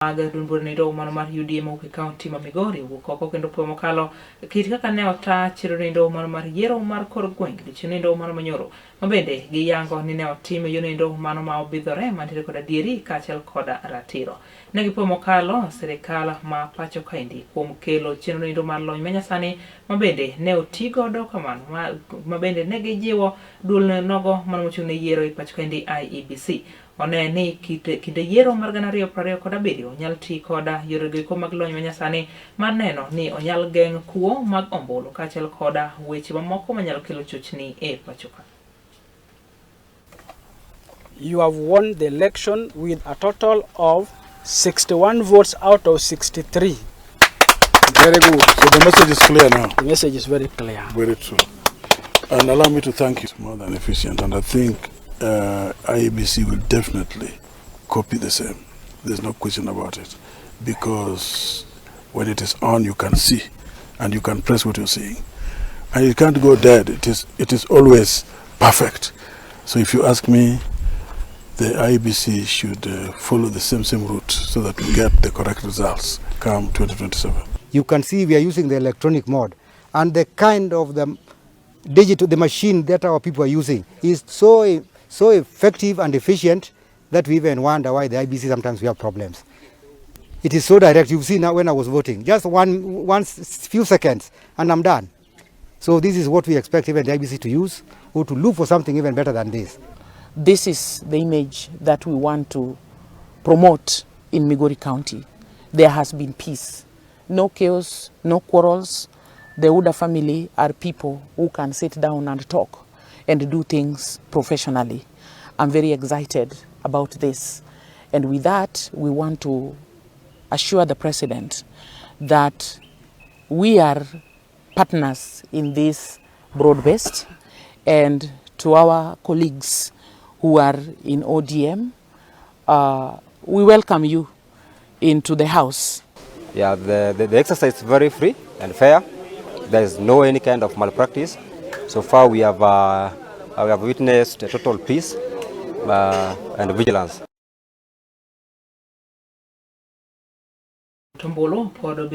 Mag duond burano mano mar UDA mowuok e kaunti ma Migori owuok oko kendo puo mokalo kit kaka ne ota chiro nindo mano mar yiero mar kor gweng' odiechieng' nindo mano manyoro ma bende giyango ni ne otim e yo nindo mano ma obidhore mantiere kod adieri kaachiel kod ratiro. Ne gipuo mokalo sirikal ma pacho kaendi kuom kelo chenro nindo mar lony manyasani ma bende ne oti godo kamano ma bende ne gijiwo duol nogo mano mochung' ne yiero e pacho kaendi IEBC one ni kinde yiero mar 2027 onyal ti koda yorego eko mag lony manyasani mar neno ni onyal geng' kuo mag ombulu kaachiel koda weche mamoko manyalo kelo chochni e pacho ka. You have won the election with a total of 61 votes out of 63. Very good. So the message is clear now. The message is very clear. Very true. And allow me to thank you. More than efficient. And I think IEBC will definitely copy the same. There's no question about it. Because when it is on, you can see and you can press what you're seeing. And it can't go dead. It is always perfect. So if you ask me, the IEBC should follow the same route so that we get the correct results come 2027. You can see we are using the electronic mode, and the kind of the digital, the machine that our people are using is so effective and efficient that we even wonder why the IEBC sometimes we have problems. It is so direct. You've seen now when I was voting, just one few seconds and I'm done. So this is what we expect even the IEBC to use or to look for something even better than this. This is the image that we want to promote in Migori County. There has been peace, no chaos, no quarrels. The Ouda family are people who can sit down and talk and do things professionally. I'm very excited about this. And with that, we want to assure the president that we are partners in this broad-based, and to our colleagues who are in ODM, we welcome you into the house. Yeah, the exercise is very free and fair. There is no any kind of malpractice. So far we have witnessed a total peace and vigilance. Tombulu pod.